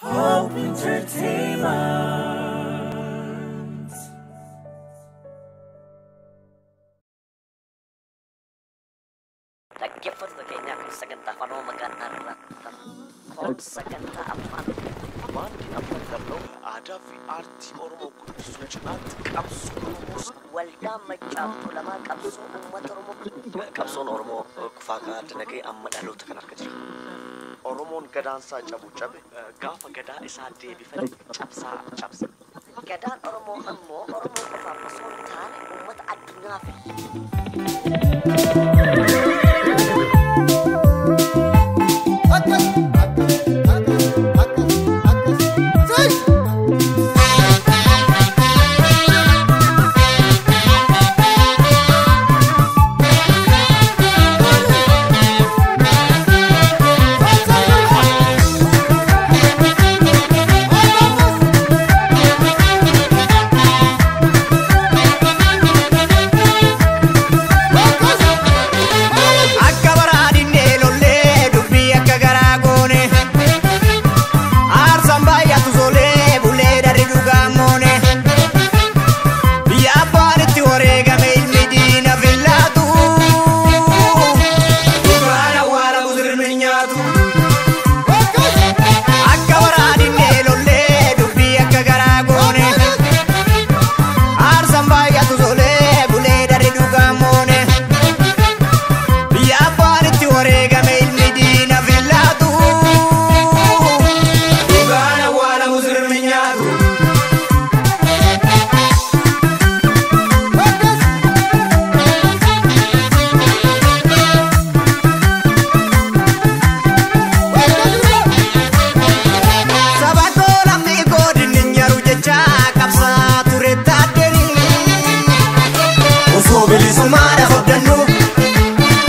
Hope Entertainment. Dhaggeeffattoota keenyaa kun sagantaa afaan Oromoo magaalaa irratti sagantaa afaan Baankiin Afran Qalloo aadaa fi aartii Oromoo guddisuu cinaatti qabsoo Oromoos waldaa Maccaa fi Tuulamaa qabsoo uummata Oromoo qabsoon Oromoo kufaa ka'aa dinagee amma dhaloota kan harka jira. Oromoon gadaansaa cabu cabe gaafa gadaa isaa deebifate cabsaa cabsa. Gadaan Oromoo immoo Oromoo qofaaf osoo hin taane uummata addunyaaf. Akkas, akkas, akkas, akkas, akkas. Six! Akka baraadhinnee lollee dubbii akka garaa goone aarsaan baay'atu solee bulee darri dhugaa moone biyya abbaan itti wareegame ilmi diina fillaatu dhugaan awwaala musirmi nyaatu. Akka baraadhinnee lollee dubbii akka garaa goone aarsaan baay'atu solee bulee darri dhugaa moone. Biyya abbaan itti wareegame ilmi diina fillaatu. Dhugaan awwaala musirmi nyaatu. Saba koo lammii koo dinni nyaru jecha qabsaa ture taaddeni. Osoo bilisummaadhaaf abdannu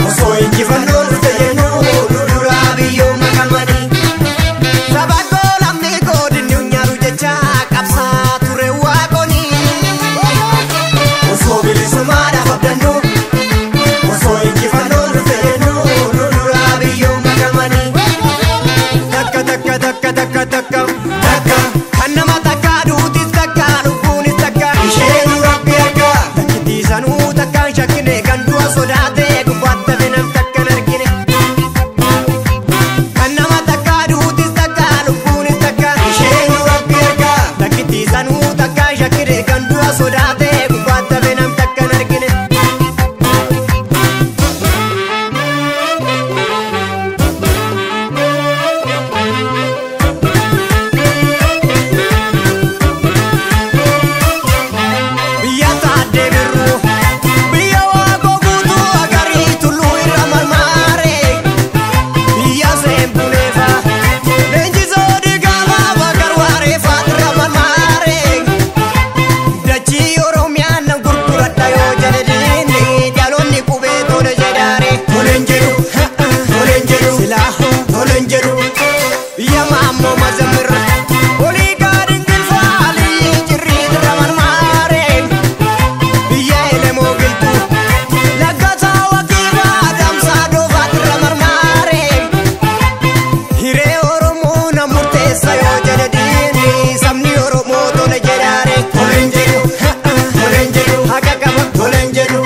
osoo injifannoo dhufte jennu nu duraa biyyoo makamanii. Saba koo lammii koo dinni nyaru jecha qabsaa ture waaqoni. Osoo bilisummaadhaaf abdannu osoo injifannoo dhufte jennu nu duraa biyyoo makamanii. Takka takka takka takka takka takka kan nama takka duutis takka lubbuunis takka isheen rabbi harka takkitii sanuu takka hin shakkine kan du'a sodaate gubbaatti hafe nam takka hin argine. Kan nama takka duutis takka lubbuunis takka isheen rabbi harka takkitii sanuu takka hin shakkine kan du'a sodaate gubbaatti hafe nam takka hin argine. Biyya taaddee birruu biyya waaqoo guutuu agarii tulluu irra marmaare biyya seenbuneefa leenjisoo diigamaa bakar waareefaa irra marmaare dachii Oromiyaa nan gurguradha yoo jedhe diinni dhaloonni qubee tole jedhaare toleen jedhu toleen jedhu silaa toleen jedhu biyya maammoo mazamirra olii gaadhin gilfaalii jirrii irra marmaare. Biyya elemoo giltuu laggasaa wakiifaa adamsaa doofaatti irra marmaare. Hiree Oromoo na murteessa yoo jedhe diinni sabni Oromoo tole jedhaare. Toleen jedhu toleen jedhu haqa qaba toleen jedhu.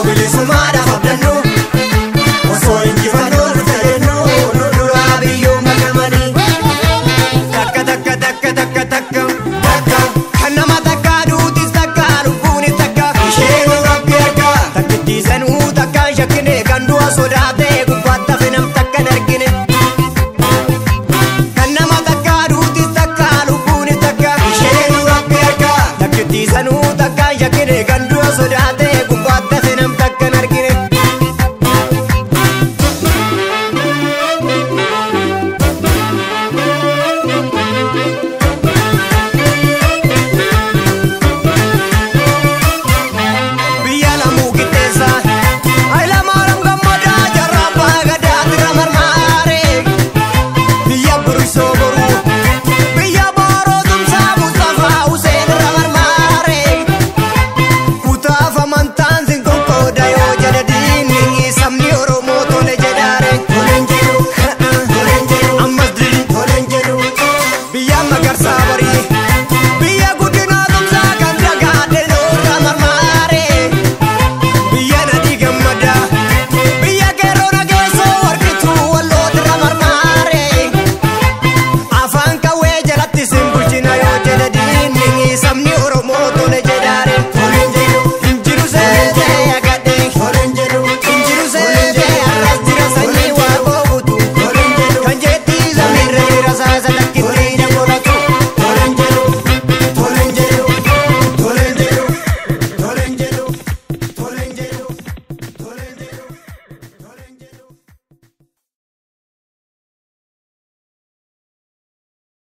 Osoo bilisummaadhaaf abdannu, osoo injifannoo dhufte jennu, nu duraa biyyoon makamanii. Takka takka takka takka takka takka kan nama takka duutis takka lubbuunis takka isheen rabbi arga takkittiisanuu takkaan shakkine kan du'a sodaatu.